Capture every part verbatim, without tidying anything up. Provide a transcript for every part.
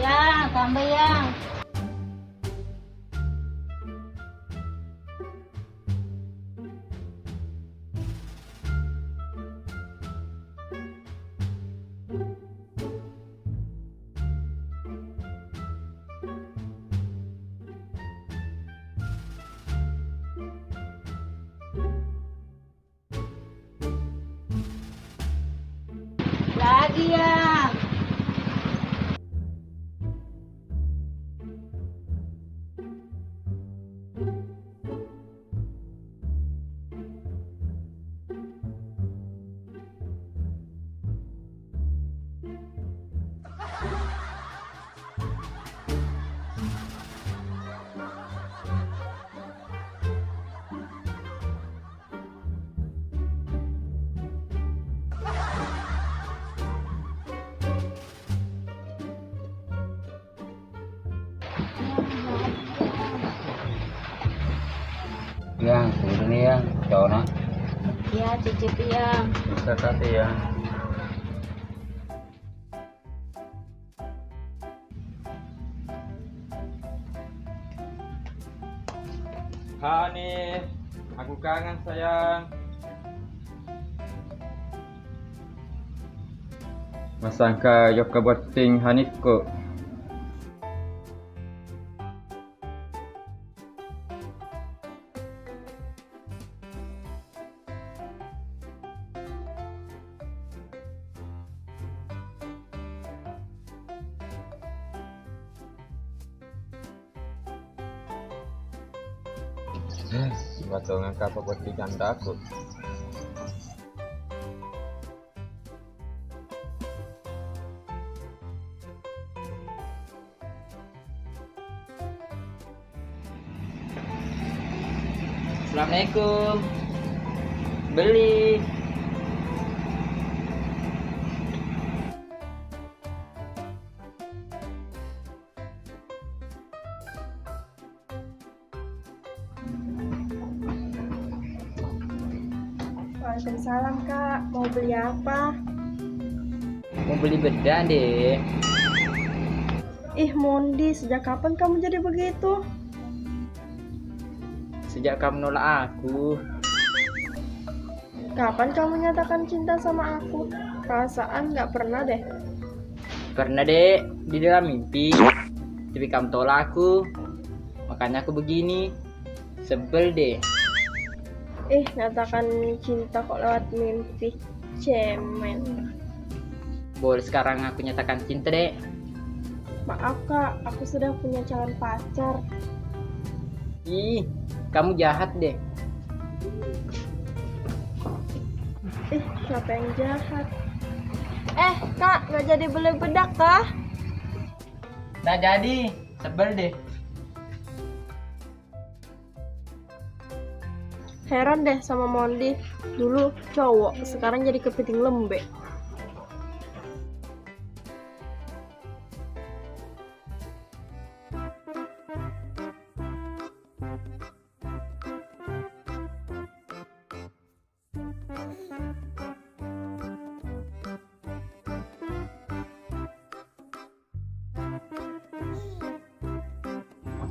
Ya, tambah ya. Lagi ya. Yang, sini yang, cowoknya. Ya, cicip yang. Bisa kasih yang. Hanif, aku kangen sayang. Masangka jokka botting Hanikku. Batongan kapa botting candaku. Assalamualaikum. Beli. Waalaikumsalam, Kak. Mau beli apa? Mau beli bedak, Dek. Ih, Mondi, sejak kapan kamu jadi begitu? Sejak kamu nolak aku. Kapan kamu nyatakan cinta sama aku? Perasaan nggak pernah deh. Pernah, Dek, di dalam mimpi. Tapi kamu tolak aku. Makanya aku begini. Sebel deh. Eh, nyatakan cinta kok lewat mimpi. Cemen. Boleh sekarang aku nyatakan cinta, Dek? Maaf, Kak, aku sudah punya calon pacar. Ih, kamu jahat deh. Ih, siapa yang jahat? Eh, Kak, nggak jadi beli bedak kah? Nggak jadi, sebel deh. Heran deh sama Mondi, dulu cowok, sekarang jadi kepiting lembek.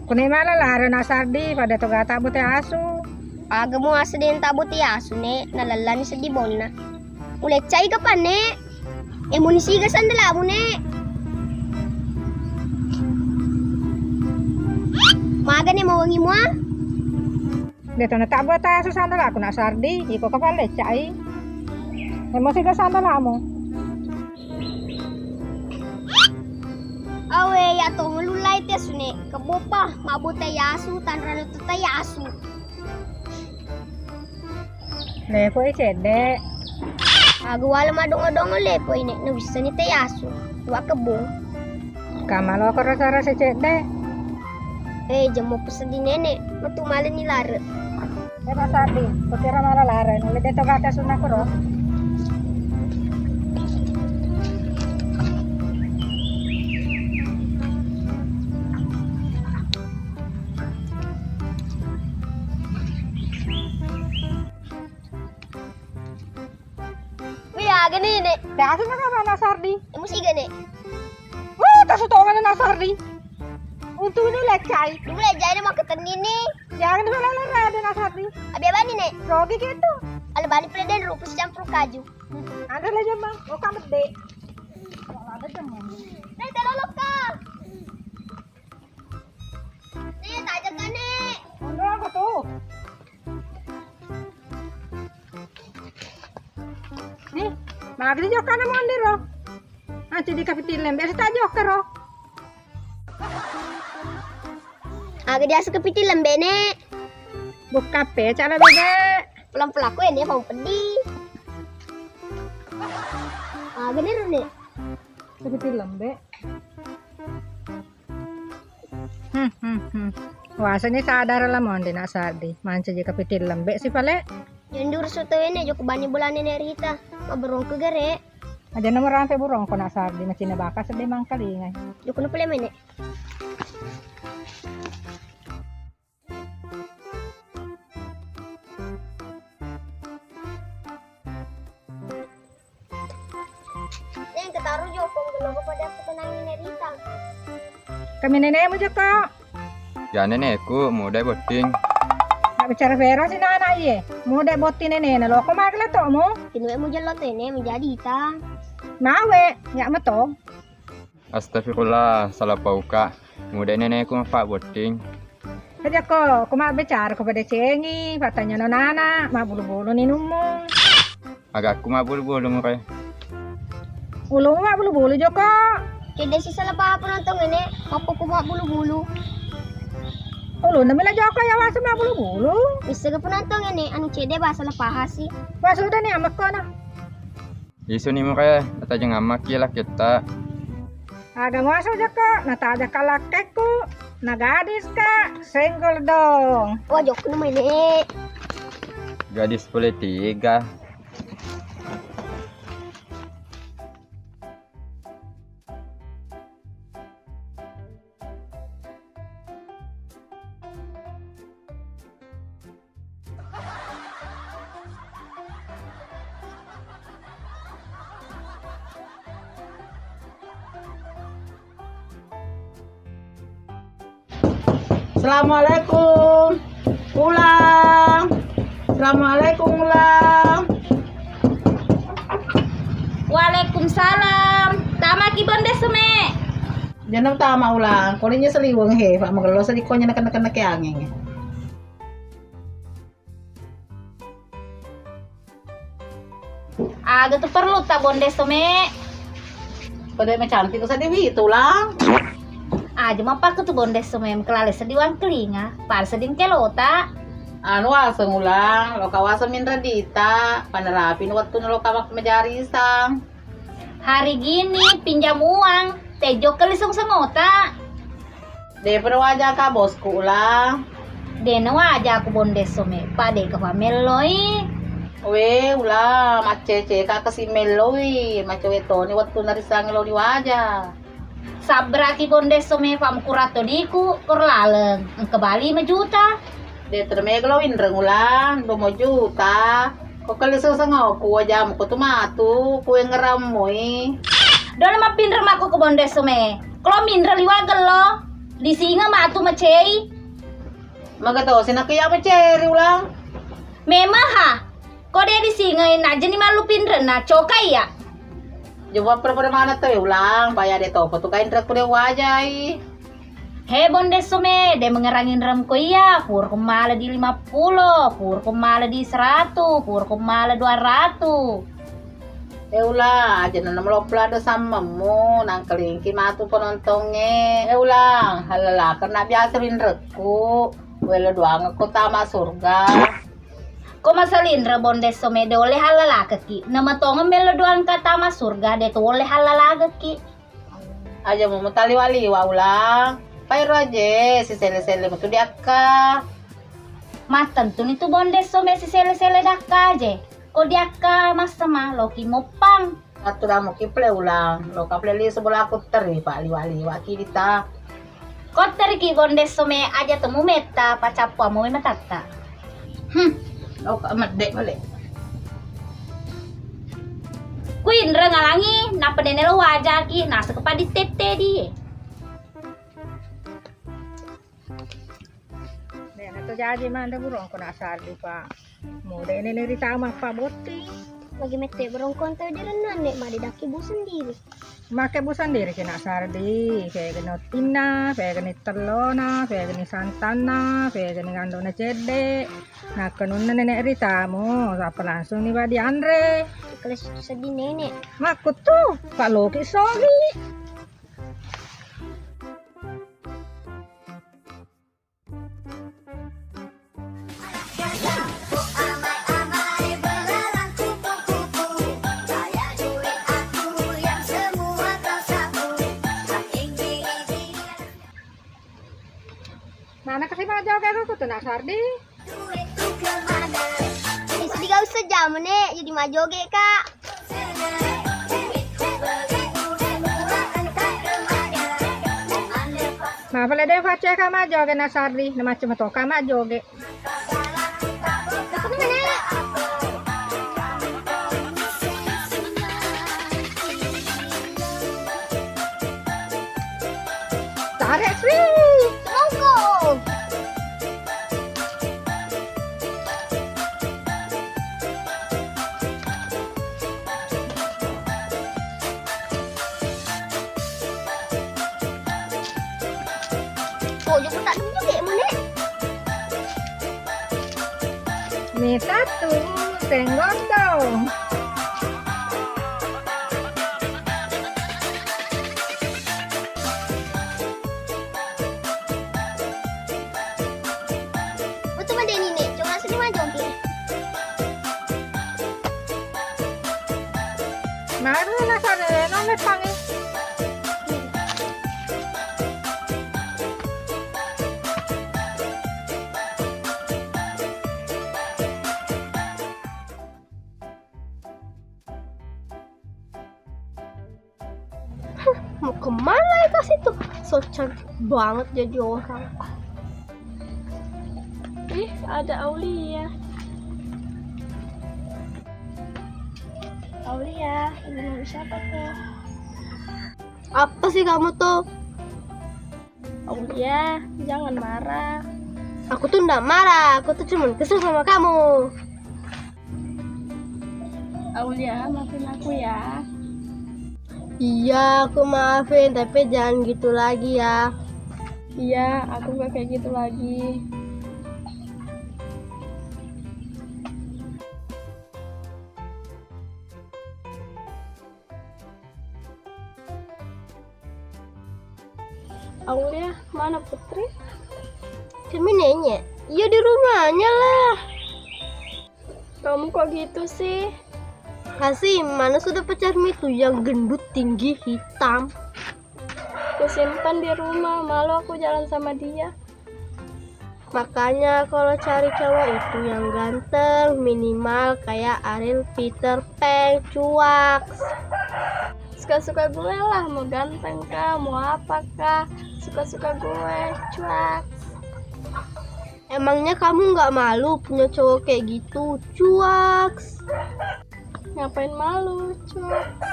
Kune mala lare na Sardi, pada toga tabbote asu. Aga muaseng de tabbote asu, Nek, nalellani seddi bonna. Muleccai kapang, Nek? E, muni siga sandalamu, Nek? Maga, Nek, mawengi mua? De tona tabbote asu sandalaku na Sardi, iko kapang leccai. E, musiga sandalamu. Awe, ya to ngelullai te asu, Nek. Kebbopa, mabbote asu, tanrana tutta asu. Lepoi cedde. Aga wala madongo-dongo lepoi, Nek, nawissani te asu. Wa kebbong. Kamaloko rasa-rasa cedde. Eh, jemmo peseddi Nenek, metu maleni lare. Eh, Mas Ardi, kukira mala lare, nulle de to gata sunna kuro. Wih, aga ni, Nek. Te asu na mana Sardi? Emu siga, Nek. Wah, tasu tongan na Ri. Untung ini lecai. Dulu lecai ini mau keteni nih. Jangan malah lara ada nasar nih. Abi abani nek. Rogi gitu. Ala bani pele dan rukus campur kaju. Ada lah jam bang. Mau kamu dek. Ada jam bang. Nek telolok kak. Nek tajak kan nek. Untung aku tuh. Nih, magri jokkana mondiro. Anci di kapitilleng, biasa tak jokka ro. Aga diasu kapitilleng bene. Bukka pe cara bebe. Pulang-pulang aku ini mau pedih. Aga nih ro nek. Kapitilleng be. Hmm, hmm, hmm. Wasani sadar la monde na sardi. Mancaji kapitilleng be si pale. Jenduru soto ini joko bani bolane nek Rita. Maberongku gere. Aja nomor rampe burongko na sardi macina baka sedde mangkalingai. Joko no pale mene. Neng, ketaru jokong gelo pada aku tenangin Rita. Kami nenekmu joko. Ya nenekku, muda botting. Nak bicara vero si nana iye. Muda botting nenekna loko magla tomu. Kinuwe mu jelo tene menjadi ita. Mawe, ya meto. Astagfirullah, salah pauka. Muda nenekku mappabotting. Aja ko, ko mabbicara ko pada cengi, patanya no nana, mabbulu-bulu ninummu. Agakku mabbulu-bulu mure. Ulu mabbulu-bulu joko. Cedde si salah paham penonton ini, apa ku mabbulu-bulu. Ulu namila joko ya wasu mabbulu-bulu. Bisa ke penonton ini, anu cedde bahasa salah paham sih. Wah sudah nih amakko nah. Isuni mure, natajeng ammaki lakketta. Aga muaso jokko, natajaka lakkekku, nagadiska, senggol dong. Wah, jokko namanya. Gadis pole tiga. Assalamualaikum. Ulang. Assalamualaikum, Ulang. Waalaikumsalam. Tamaki bonde sume. Jangan tama, Ulang. Kolinya seliweng he, Pak Magello sedikonya neken-neken ke angin. Aga tu perlu ta bonde some. Pada macantik tu sadi wi tulang. Aja mappaku tu bonde some, kelale sedi wangkelinga, pada sedi kelota. Anu waseng ulang, loka waseng minra dita, panerapi nu wettu loka mak-, majarisang. Hari gini pinjam uang, tejo kelisung sengota. Depa nawajaka bosku ulang. De nawajaku bonde some, pa deka pa melloi. We ulang, macceceka kasi melloi, macowe toni wettu narisangi lo diwaja. Sabraki bonde some, pa mukurato diku kor laleng, engka bali majuta. De termega lo winreng ulang, domo juta. Ko kelle seseng oku wajamu ko tu matu, kuwe ngerammoi. Dona mappinreng mako ko bonde some. Klo minreng liwa gello, disinga matu macei. Maga to sina kiya maceri ulang. Memang ha, ko de disinga najeni malu pinreng na coka iya. Jawab pada mana to ulang, baya de topo tu kain rek kude wajai. He bonde some, de mengerang inrem ko iya, pur ko mala di lima puluh, pur ko mala di seratus, pur ko mala dua ratus. E ulang, aja nana melopla ada sammemmu, nangkelingki matu penontonge. E ulang, halala kena biasa rinrekku, welo doang ko tama surga. Ko masalinre bonde some de oleh halalakeki, nama tongeng melo doang ka tama surga de to oleh halalakeki. Aja mu mutaliwa-liwa ulang. Pairo aje sisele-sele metu diakka. Mattentuni tu bonde some sisele-sele dakka aje. Ko diakka massema loki moppang. Attu damu kiple ulang. Loka pleli sebolaku teri pa liwa-liwa ki dita. Kotteriki bonde some aja temu metta pacappu amo matatta. Hmm, loka medde bale. Kuinre ngalangi, nappa dene lo wajaki, naseng kepa ditette di. Jaji manre burongko, Nak Sardi, Pak. Mode ini nih ritama, Pak, botting. Bagi mette burongko tau dirennuang, Nek, made dakki bu sendiri. Make bu sendiri ki, Nak Sardi, pegani ottinna, pegani tellona, pegani santanna, pegani gandona cedde. Nakkenunna nenek ritamu, apa langsung ni badi anre. Kalau sedih nenek. Makku tu, Pak Loki sogi. Mana kasih mau jawab aku tuh, Nak Sardi? Jadi gak usah jamu nek, jadi majoge kak. Nah, pale de' facce ka majoge, Nak Sardi, na macem to ka majoge. Tarik, Sri. Tunggu. Oh, joko tak dulu dek, Mune. Ni satu, tenggondong. Betul mah Denny nih, cuma sini mah joget. Maru na sare no me pangi. Huh, mau kemana ya kasih tuh? So cantik banget jadi orang. Ih, ada Aulia. Aulia, ini mau siapa tuh? Apa sih kamu tuh? Aulia, jangan marah. Aku tuh ndak marah, aku tuh cuma kesel sama kamu. Aulia, maafin aku ya. Iya, aku maafin, tapi jangan gitu lagi ya. Iya, aku gak kayak gitu lagi. Aulia, mana Putri? Kami nanya. Iya, di rumahnya lah. Kamu kok gitu sih? Kasih, mana sudah pacarmu itu yang gendut, tinggi, hitam? Aku simpan di rumah, malu aku jalan sama dia. Makanya kalau cari cowok itu yang ganteng, minimal kayak Ariel Peter Pan, cuaks. Suka-suka gue lah, mau ganteng kah, mau apa kah, suka-suka gue, cuaks. Emangnya kamu nggak malu punya cowok kayak gitu, cuaks? Ngapain malu, cuaks?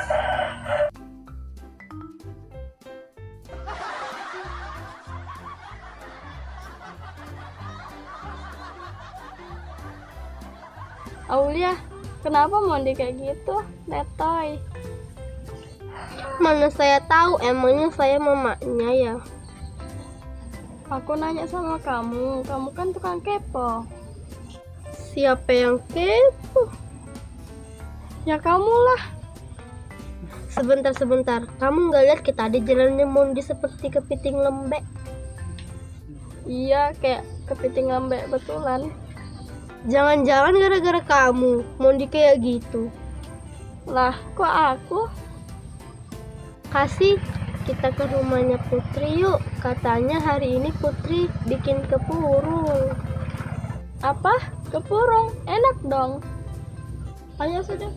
Aulia, kenapa Mondi kayak gitu? Letoy. Mana saya tahu, emangnya saya mamanya ya? Aku nanya sama kamu, kamu kan tukang kepo. Siapa yang kepo? Ya kamu lah. Sebentar, sebentar. Kamu nggak lihat kita ada jalannya Mondi seperti kepiting lembek? Iya, kayak kepiting lembek betulan. Jangan-jangan gara-gara kamu, Mondi kayak gitu. Lah, kok aku? Kasih, kita ke rumahnya Putri yuk. Katanya hari ini Putri bikin kepurung. Apa? Kepurung? Enak dong. Ayo sudah.